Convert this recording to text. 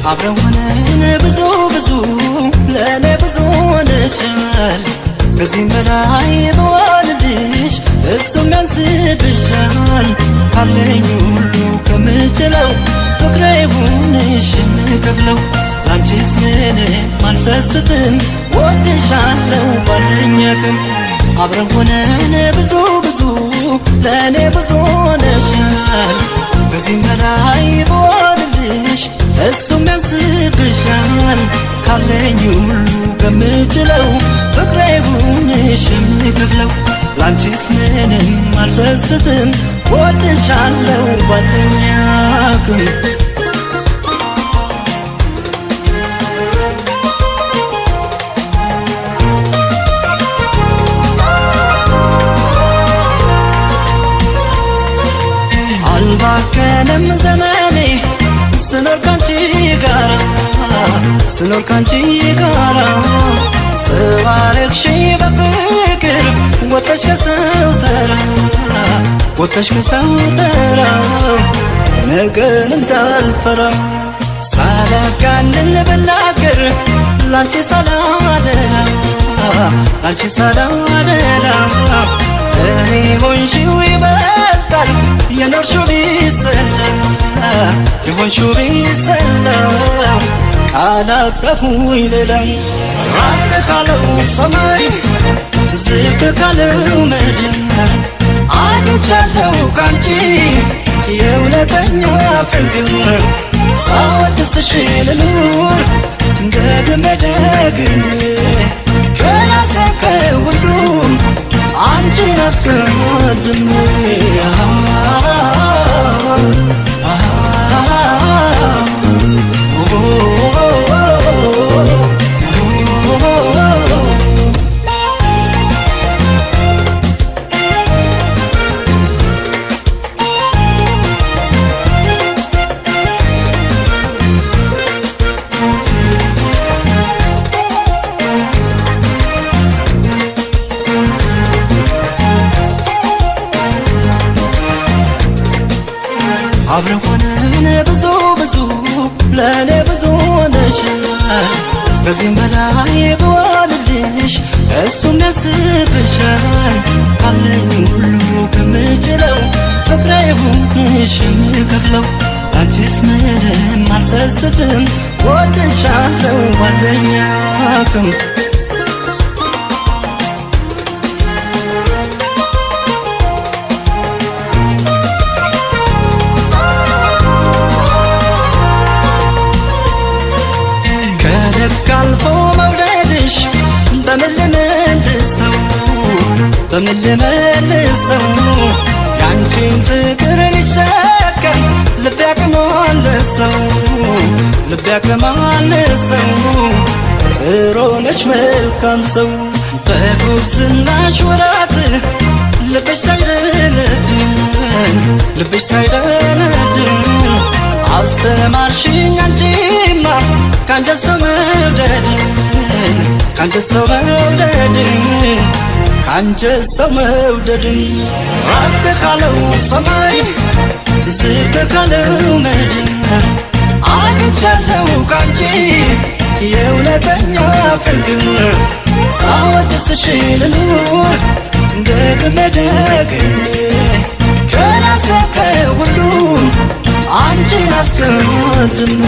አብረን ሆነን ብዙ ብዙ ለእኔ ብዙ ሆነሻል። ከዚህም በላይ ብሆንልሽ እሱም ያንስብሻል። ካለኝ ሁሉ ከምችለው ፍቅሬ ይሁንሽ የምከፍለው፣ ላንቺስ ምንም አልሰስትም፣ ወድሻለው ባለኝ አቅም። አብረን ሆነን ብዙ ብዙ ለእኔ ብዙ ሆነሻል። ከዚህም በላይ ብሆንልሽ እሱም ያንስብሻል። ካለኝ ሁሉ ከምችለው ፍቅሬ ይሁንሽ የምከፍለው፣ ላንቺስ ምንም አልሰስትም፣ ወድሻለው ባለኝ አቅም። አልባከንም ዘመኔ ስኖር ካንቺ ጋራ፣ ስኖር ካንቺ ጋራ። ሰው አረግሽኝ በፍቅር ወጥተሽ ከሰው ተራ፣ ወጥተሽ ከሰው ተራ፣ ነገን እንዳልፈራ። ሳላጋንን ብናገር ላንቺ ሳላደላ፣ ላንቺ ሳላደላ፣ እኔ ሆንሽው ይበልጣል የኖርሽው ቢሰላ፣ የሆንሽው ቢሰላ፣ ቃላጠፉኝ ሌላ። ራቅ ካለው ሰማይ ዝቅ ካለው ምድር አግኝቻለሁ ካንቺ የእውነተኛ ፍቅር። ሳወድስሽ ልኑር ደግሜ ደግሜ፣ ከራሴ ከሁሉም አንቺን አስቀድሜ። አብረን ሆነን ብዙ ብዙ ለእኔ ብዙ ሆነሻል። ከዚህም በላይ ብሆንልሽ እሱም ያስብሻል። ካለኝ ሁሉ ከምችለው ፍቅሬ ይሁንሽ የምከፍለው፣ ላንቺስ ምንም አልሰስትም፣ ወድሻለው ባለኝ አቅም። ከልክ አልፎ መውደድሽ በምን ልመልሰው፣ በምን ልመልሰው? ያንቺን ፍቅር ሊሸከም ልቤ አቅም አነሰው፣ ልቤ አቅም አነሰው። ጥሩ ነሽ መልካም ሰው፣ በጉብዝናሽ ወራት ልብሽ ሳይደነድን፣ ልብሽ ሳይደነድን፣ አስተማርሽኝ አንቺማ ካንጀት ሰው መውደድን፣ ካንጀት ሰው መውደድን፣ ካንጀት ሰው መውደድን። ራቅ ካለው ሰማይ ዝቅ ካለው ምድር አግኝቻለሁ ካንቺ የእውነተኛ ፍቅር። ሳወድስሽ ልኑር ደግሜ ደግሜ፣ ከራሴ ከሁሉም አንቺን አስቀድሜ።